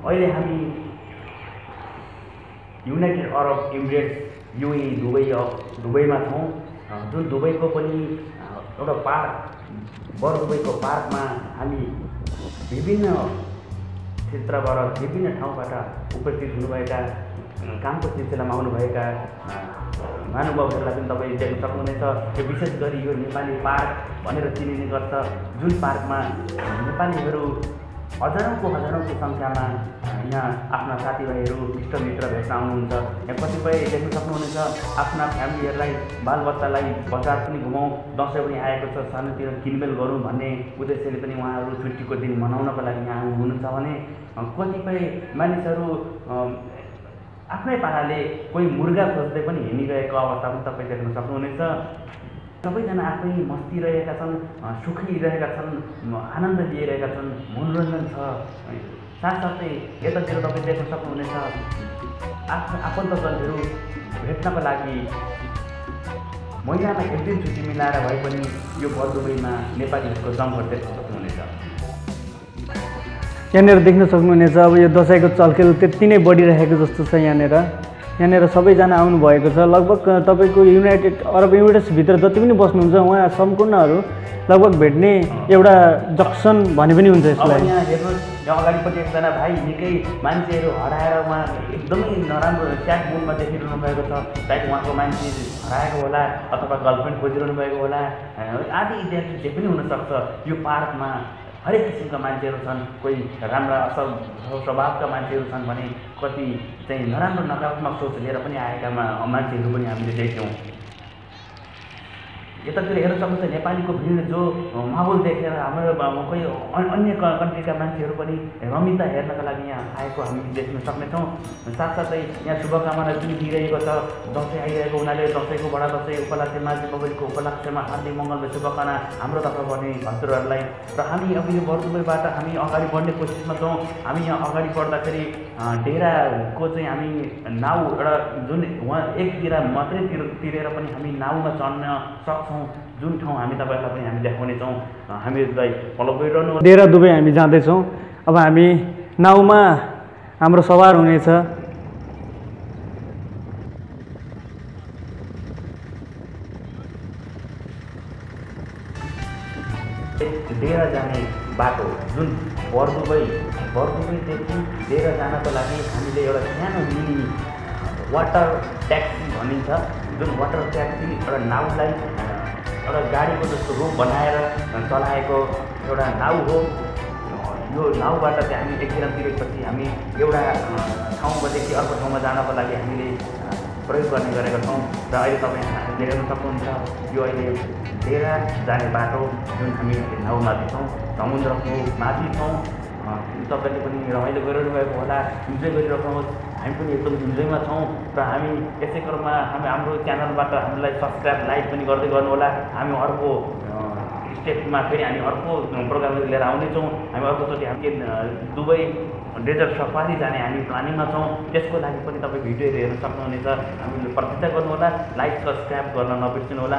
अहिले हामी युनाइटेड अरब emirates UAE दुबईमा छौँ, जुन दुबईको पनि एउटा पार्क बर दुबईको पार्कमा हामी विभिन्न क्षेत्रबाट विभिन्न ठाउँबाट उपस्थित हुनुभएका कामको सिलसिलामा आउनुभएका महानुभावहरूलाई पनि तपाईँ देख्न सक्नुहुनेछ। यो विशेष गरी यो नेपाली पार्क भनेर चिनिने गर्छ, जुन पार्कमा नेपालीहरू हजारौँको सङ्ख्यामा यहाँ आफ्ना साथीभाइहरू इष्टमित्र भेट्न आउनुहुन्छ। यहाँ कतिपय देख्न सक्नुहुनेछ आफ्ना फ्यामिलीहरूलाई बालबच्चालाई बजार पनि घुमाउँ, दसैँ पनि आएको छ, सानोतिर किनमेल गरौँ भन्ने उद्देश्यले पनि उहाँहरू छुट्टीको दिन मनाउनको लागि यहाँ हुनुहुन्छ भने कतिपय मानिसहरू आफ्नै पाराले कोही मुर्गा खोज्दै पनि हिँडिरहेको अवस्था पनि तपाईँ देख्न सक्नुहुनेछ। सबैजना आफै मस्ती रहेका छन्, सुखी रहेका छन्, आनन्द लिइरहेका छन्, मनोरञ्जन छ। साथसाथै यतातिर तपाईँ देख्न सक्नुहुनेछ आफ्नो आफन्तजनहरू भेट्नको लागि महिनामा एक दिन छुट्टी मिलाएर भए पनि यो बर दुबईमा नेपालीहरूको जमघट देख्न सक्नुहुनेछ। यहाँनिर देख्न सक्नुहुनेछ अब यो दसैँको चलखेल त्यति नै बढिरहेको जस्तो छ। यहाँनिर सबैजना आउनुभएको छ। लगभग तपाईँको युनाइटेड अरब इमिरेट्सभित्र जति पनि बस्नुहुन्छ उहाँ सम्पूर्णहरू लगभग भेट्ने एउटा जक्सन भने पनि हुन्छ यसलाई। यहाँ हेर्नुहोस्, यहाँ अगाडिपट्टि एकजना भाइ निकै मान्छेहरू हराएर उहाँ एकदमै नराम्रो स्याड मुडमा देखिरहनु भएको छ। सायद उहाँको मान्छे हराएको होला अथवा गर्लफ्रेन्ड खोजिरहनु भएको होला, आदि इत्यादि जे पनि हुनसक्छ। यो पार्कमा हरेक किसिमका मान्छेहरू छन्, कोही राम्रा असल स्वभावका मान्छेहरू छन् भने कति चाहिँ नराम्रो नकारात्मक सोच लिएर पनि आएका मान्छेहरू पनि हामीले देख्यौँ। यतातिर हेर्न सक्नुहुन्छ नेपालीको भिड जो माहौल देखेर हाम्रो कोही अन्य कन्ट्रीका मान्छेहरू पनि रमिता हेर्नका लागि यहाँ आएको हामीले देख्न सक्नेछौँ। साथसाथै यहाँ शुभकामना पनि दिइरहेको छ। दसैँ आइरहेको हुनाले दसैँको बडा दसैँ उपलक्ष्यमा दीपावलीको उपलक्ष्यमा हार्दिक मङ्गल शुभकामना हाम्रो तर्फबाट हजुरहरूलाई। र हामी अब यो बर दुबईबाट हामी अगाडि बढ्ने कोसिसमा छौँ। हामी यहाँ अगाडि बढ्दाखेरि डेराको चाहिँ हामी नाउ एउटा जुन उहाँ एक डेरा मात्रै तिरेर पनि हामी नाउमा चढ्न सक्छौँ, जुन ठाउँ हामी तपाईँहरूलाई पनि हामी देखाउनेछौँ। हामीलाई फलो गरिरहनु। डेरा दुबई हामी जाँदैछौँ। अब हामी नाउमा हाम्रो सवार हुनेछ। डेरा जाने बाटो जुन बर दुबईदेखि डेरा जानको लागि हामीले एउटा सानो मिनी वाटर ट्याक्सी भनिन्छ, जुन वाटर ट्याक्सी एउटा नाउलाई एउटा गाडीको जस्तो रूप बनाएर चलाएको एउटा नाउ हो। यो नाउबाट चाहिँ हामी एकतिर तिरेपछि हामी एउटा ठाउँदेखि अर्को ठाउँमा जानको लागि हामीले प्रयोग गर्ने गरेका छौँ। र अहिले तपाईँ हेर्न सक्नुहुन्छ यो अहिले डेरा जाने बाटो जुन हामी नाउमाथि छौँ, समुद्रको माथि छौँ। तपाईँले पनि रमाइलो गरिरहनु भएको होला, इन्जोय गरिराख्नुहोस्। हामी पनि एकदम इन्जोयमा छौँ। र हामी यसै क्रममा हाम्रो च्यानलबाट हामीलाई सब्सक्राइब लाइक पनि गर्दै गर्नुहोला। हामी अर्को स्टेपमा फेरि हामी अर्को प्रोग्राम लिएर आउनेछौँ। हामी अर्कोचोटि हामी दुबई डेजर्ट सफारी जाने हामी प्लानिङमा छौँ। त्यसको लागि पनि तपाईँ भिडियोहरू हेर्न सक्नुहुनेछ। हामीले प्रतीक्षा गर्नुहोला, लाइक सब्सक्राइब गर्न नबिर्सिनुहोला।